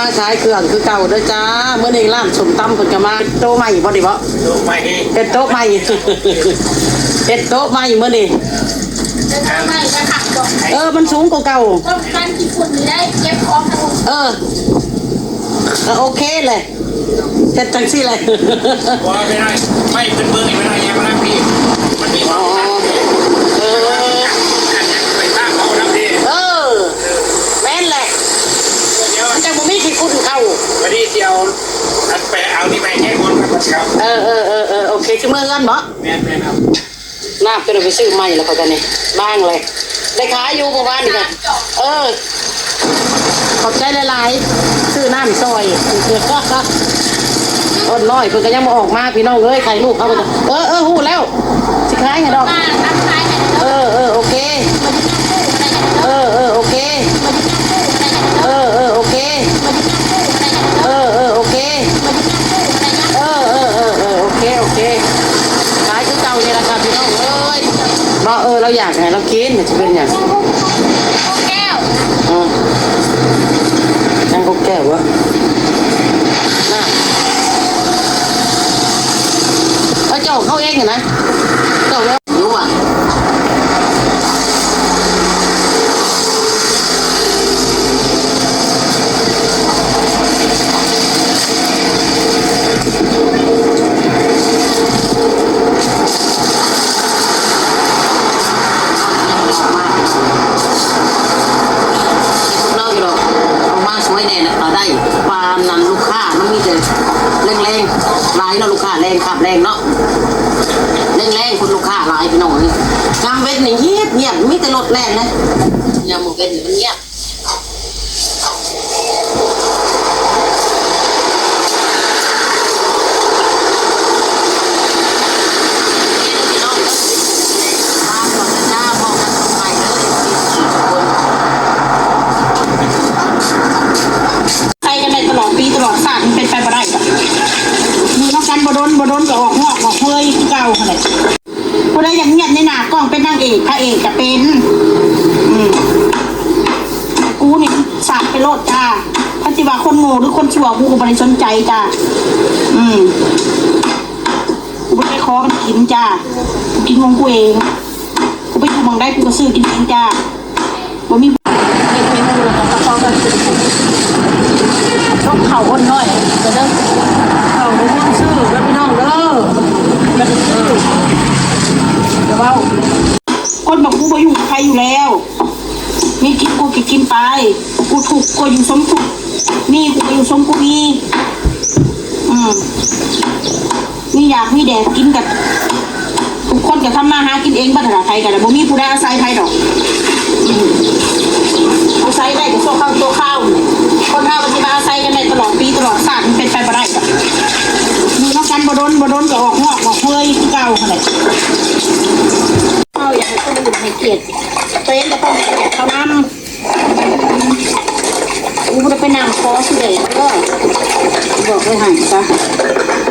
ມາຂາຍເຄື່ອງຄືເກົ່າເດີຈ້າ. ມື້ນີ້ຮ້ານສົ້ມຕຳເພິ່ນກໍມາ ເປັນໂຕະໃໝ່ບໍ່ນີ້ບໍ່? ໂຕະໃໝ່ ເປັນໂຕະໃໝ່ ເປັນໂຕະໃໝ່ມື້ນີ້. ເອີ ມັນສູງກວ່າເກົ່າ. ປ້ອງກັນຂີ້ຝຸ່ນນີ້ໄດ້ ເກັບຂອງທັງໝົດ. ເອີ ກໍໂອເຄແຫຼະ. ເຮັດຈັ່ງຊີ້ແຫຼະ. ບໍ່ ໄປໄດ້ ໄປເພິ່ນເບິ່ງນີ້ ໄປໄດ້ ຍ່າງມານຳພີ້ ມັນມີ ອໍ ເອີ ໄປຕາມເຂົານຳພີ້. ເອີ ແມ່ນແຫຼະ ມັນຈັ່ງບໍ່ມີຂີ້ຝຸ່ນເຂົ້າ. ບັດນີ້ຊິເອົາ ອັນ ໄປເອົານີ້ໄປແກ້ງອນກັບເຂົາ. ເອີ ເອີ ເອີ ເອີ ໂອເຄ ຊິເມືອເຮືອນບໍ່? ແມ່ນໆ ເອົາ. ນ້ຳກໍໄດ້ໄປຊື້ໃໝ່ແລ້ວ ຂ້ອຍກໍນີ້ ລ້າງແລ້ວ ໄດ້ຂາຍຢູ່ມື້ວານນີ້ກໍ ເອີ ຂອບໃຈຫຼາຍໆ ຊື້ນ້ຳຊ່ອຍ. ອ້ນນ້ອຍເພິ່ນກໍຍັງບໍ່ອອກມາ ພີ່ນ້ອງເອີຍ ໄຂ່ລູກເຮົາກໍຈະ ເອີ ເອີ ຮູ້ແລ້ວ ຊິຂາຍໃຫ້ດອກ. ເອີ ເອີ ໂອເຄ ເອີ ເອີ ໂອເຄ ເອີ ເອີ ໂອເຄ ເອີ ເອີ ໂອເຄ ເອີ ເອີ ເອີ ເອີ ໂອເຄ ໂອເຄ ຂາຍຄືເກົ່ານີ້ລະຄ່ະ ພີ່ນ້ອງເອີຍ. ບໍ່ ເອີ ລາວຢາກໃຫ້ລາວກິນ ມັນຊິເປັນຫຍັງ? ແກ້ວ ອືມ ຍັງຫົກແກ້ວເວີ້ຍ ນະ ເອົາຈອກເຮົາເອງຫັ້ນນະ ຈອກເຮົາ. ເຮົາຢູ່ດອກ ເຮົາມາຊ່ວຍແດ່ນະ ກໍໄດ້ ວ່ານັ້ນລູກຄ້າມັນມີແຕ່ແລງໆ ຫຼາຍເນາະ ລູກຄ້າແລງ ຄາບແລງເນາະ ແລງໆ ຄົນລູກຄ້າຫຼາຍ ພີ່ນ້ອງເອີຍ. ຍາມເວັນນີ້ງຽບໆ ມີແຕ່ລົດແລ່ນເລີຍ ຍາມມື້ເວັນນີ້ມັນງຽບ. ໃສ່ກັນໄດ້ຕະຫຼອດປີຕະຫຼອດຊາດ ມັນເປັນໄປບໍ່ໄດ້ດອກ. ຢູ່ນຳກັນບໍ່ດົນ ບໍ່ດົນກໍອອກງອກອອກເວີຍຄືເກົ່າຫັ້ນແຫຼະ. ຜູ້ໃດຢາກງຽບໃນໜ້າກ້ອງເປັນນາງເອກ ພະເອກກະເປັນ. ອືມ ກູນີ້ສາດໄປໂລດຈ້າ. ຄັນຊິວ່າຄົນໂງ່ຫຼືຄົນຊົ່ວ ກູກໍບໍ່ໄດ້ສົນໃຈຈ້າ. ອືມ ກູບໍ່ໄດ້ຂໍມັນກິນຈ້າ. ກູກິນຂອງກູເອງ. ກູໄປຢູ່ໝ່ອງໃດ ກູກໍຊື້ກິນເອງຈ້າ. ບໍ່ມີ ເຮັດເມນູແລ້ວກໍສະເພາະກັນກິນ ສົ່ງເຂົ້າອົນນ້ອຍເດີ. ເຂົ້າບໍ່ມີຊື້ເດີພີ່ນ້ອງເດີ ຢ່າໄປຊື້ ຢ່າເວົ້າ. ຄົນແບບກູບໍ່ຫຍຸ້ງໃຜຢູ່ແລ້ວ ມີກິນກູກໍກິນໄປ ກູທຸກກູກໍຢູ່ສົມທຸກ ມີກູກໍຢູ່ສົມກູມີ. ອືມ ມີຢາກມີແດກກິນກັນ ທຸກຄົນກໍທຳມາຫາກິນເອງເບິດຫັ້ນລະ ໃຜກໍໄດ້ ບໍ່ມີຜູ້ໃດອາໄສໃຜດອກ. ອືມ ອາໄສໄດ້ກໍຊົ່ວຄາວຊົ່ວຄາວ. ຄົນເຮົາມັນຊິມາອາໄສກັນໄດ້ຕະຫຼອດປີຕະຫຼອດຊາດ ມັນເປັນໄປບໍ່ໄດ້ດອກ. ຢູ່ນຳກັນບໍ່ດົນ ບໍ່ດົນກໍອອກງອກອອກເວີຍຄືເກົ່າຫັ້ນແຫຼະ. ເຮົາຢາກໃຫ້ຄົນອື່ນໃຫ້ກຽດ ຕົວເອງກໍຕ້ອງໃຫ້ກຽດເຂົານຳ. ກູບໍ່ໄດ້ໄປນັ່ງຂໍຊິໄດ້ເດີ ບອກໄວ້ໃຫ້ຊະ.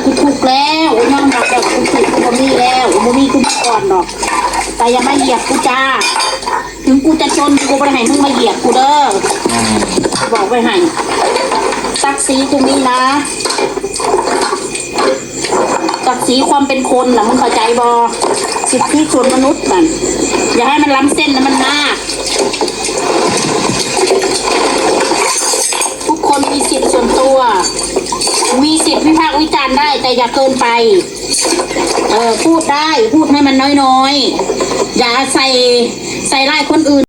ກູທຸກແລ້ວ ກູຍອມຮັບແລ້ວ ກູທຸກ ກູບໍ່ມີແລ້ວ ກູບໍ່ມີຄືເມື່ອກ່ອນດອກ. ແຕ່ຢ່າມາຢຽບກູຈ້າ ເຖິງກູຈະຈົນ ກູກໍບໍ່ໄດ້ໃຫ້ມຶງມາຢຽບກູເດີ ບອກໄວ້ໃຫ້. ສັກສີກູມີນະ ສັກສີຄວາມເປັນຄົນນະ ມຶງເຂົ້າໃຈບໍ່? ສິດທິສ່ວນມະນຸດນັ້ນ ຢ່າໃຫ້ມັນລ້ຳເສັ້ນນະ ມັນນາກ. ທຸກຄົນມີສິດສ່ວນຕົວ ມີສິດວິພາກວິຈານໄດ້ ແຕ່ຢ່າເກີນໄປ. ເອີ ພູດໄດ້ ພູດໃຫ້ມັນນ້ອຍໆ ຢ່າໃສ່ ໃສ່ຮ້າຍຄົນອື່ນ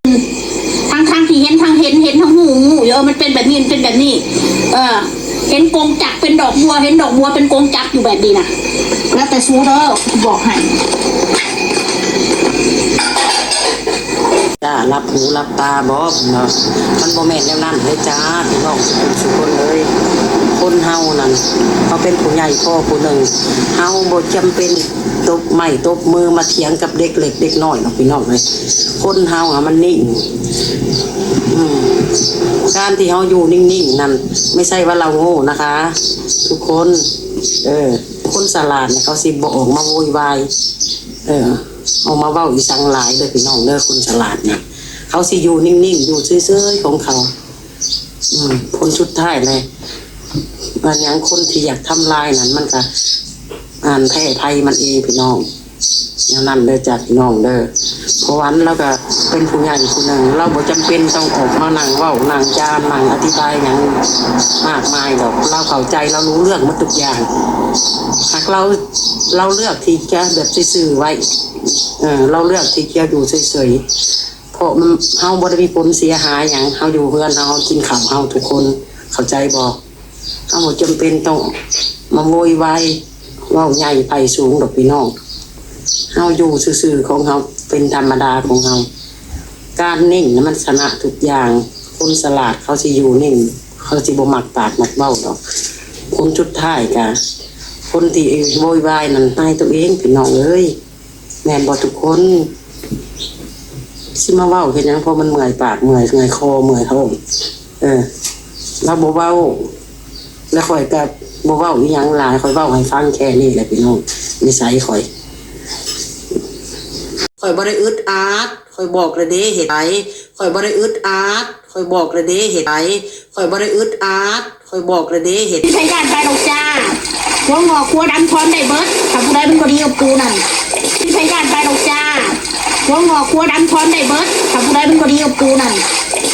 ທັງໆທີ່ເຫັນທັງເຫັນ ເຫັນທັງຮູ້ ຮູ້ຢູ່ ເອີ ມັນເປັນແບບນີ້ ມັນເປັນແບບນີ້ ເອີ ເຫັນກົງຈັກເປັນດອກບົວ ເຫັນດອກບົວເປັນກົງຈັກຢູ່ແບບນີ້ນະ. ແລ້ວແຕ່ສູເດີ ກູບອກໃຫ້. ຈ້າ ຫຼັບຫູຫຼັບຕາບໍເນາະ ມັນບໍ່ແມ່ນແນວນັ້ນເດ້ຈ້າ ພີ່ນ້ອງທຸກຄົນສູ່ຄົນເລີຍ. ຄົນເຮົານັ້ນ ເຮົາເປັນຜູ້ໃຫຍ່ພໍຜູ້ໜຶ່ງ ເຮົາບໍ່ຈຳເປັນຕົບໄມ້ຕົບມືມາຖຽງກັບເດັກເລັກເດັກນ້ອຍດອກ ພີ່ນ້ອງເອີຍ. ຄົນເຮົາຫາມັນນິ່ງ ອືມ ການທີ່ເຮົາຢູ່ນິ່ງໆນັ້ນ ໄມ່ໃຊ່ວ່າເຮົາໂງ່ນະຄະ ທຸກຄົນ. ເອີ ຄົນສະຫຼາດນີ້ເຂົາຊິບໍ່ອອກມາໂວຍວາຍ ເອີ ອອກມາເວົ້າອີ່ສັງຫຼາຍເດີພີ່ນ້ອງເດີ. ຄົນສະຫຼາດນີ້ເຂົາຊິຢູ່ນິ່ງໆ ຢູ່ເຊີຍໆຂອງເຂົາ. ອືມ ຜົນສຸດທ້າຍແຫຼະ ວ່າຫຍັງ ຄົນທີ່ຢາກທຳລາຍນັ້ນ ມັນກະ ອັນ ແພ້ໄພມັນເອງພີ່ນ້ອງ. ແນວນັ້ນເດີຈ້າພີ່ນ້ອງເດີ ເພາະວ່າລາວກະເປັນຜູ້ໃຫຍ່ຜູ້ໜຶ່ງ ລາວບໍ່ຈຳເປັນຕ້ອງອອກມານັ່ງເວົ້ານັ່ງຈານັ່ງອະທິບາຍຫຍັງມາກມາຍດອກ ລາວເຂົ້າໃຈ ລາວຮູ້ເລື່ອງໝົດທຸກຢ່າງ. ຫາກລາວ ລາວເລືອກທີ່ຈະແບບຊື່ໆໄວ້ ເອີ ລາວເລືອກທີ່ຈະຢູ່ເສີຍໆ ເພາະເຮົາບໍ່ໄດ້ມີຜົນເສຍຫາຍຫຍັງ ເຮົາຢູ່ເຮືອນເຮົາ ເຮົາກິນເຂົ້າເຮົາທຸກຄົນ ເຂົ້າໃຈບໍ່? ເຮົາບໍ່ຈຳເປັນຕ້ອງມາໂວຍວາຍ ເວົ້າໃຫຍ່ໄພສູງດອກພີ່ນ້ອງ ເຮົາຢູ່ຊື່ໆຂອງເຮົາ ເປັນທຳມະດາຂອງເຮົາ. ການນິ່ງນະມັນຊະນະທຸກຢ່າງ ຄົນສະຫຼາດເຂົາຊິຢູ່ນິ່ງ ເຂົາຊິບໍ່ມັກປາກມັກເວົ້າດອກ. ຜົນສຸດທ້າຍກະ ຄົນທີ່ໂວຍວາຍນັ້ນນາຍໂຕເອງພີ່ນ້ອງເອີຍ ແມ່ນບໍ່ທຸກຄົນ? ຊິມາເວົ້າເຮັດຫຍັງ ເພາະມັນເມື່ອຍປາກ ເມື່ອຍ ເມື່ອຍຄໍ ເມື່ອຍທ້ອງ ເອີ ລາວບໍ່ເວົ້າ ແລ້ວຂ້ອຍກະບໍ່ເວົ້າອີ່ຫຍັງຫຼາຍ ຂ້ອຍເວົ້າໃຫ້ຟັງແຄ່ນີ້ແຫຼະພີ່ນ້ອງ ນິໄສຂ້ອຍ. ຂ້ອຍບໍ່ໄດ້ອຶດອັດ ຂ້ອຍບອກແລ້ວເດ້ ເຮັດໄປ ຂ້ອຍບໍ່ໄດ້ອຶດອັດ ຂ້ອຍບອກແລ້ວເດ້ ເຮັດໄປ ຂ້ອຍບໍ່ໄດ້ອຶດອັດ ຂ້ອຍບອກແລ້ວເດ້ ເຮັດ ມີໃຜຢ້ານປານອກຈ້າ ຫົວງອກຫົວດຳຖອນໄດ້ເບິດ ຖ້າຜູ້ໃດມັນບໍ່ດີກັບກູນັ້ນ ມີໃຜຢ້ານປານອກຈ້າ ຫົວງອກຫົວດຳຖອນໄດ້ເບິດ ຖ້າຜູ້ໃດມັນບໍ່ດີກັບກູນັ້ນ.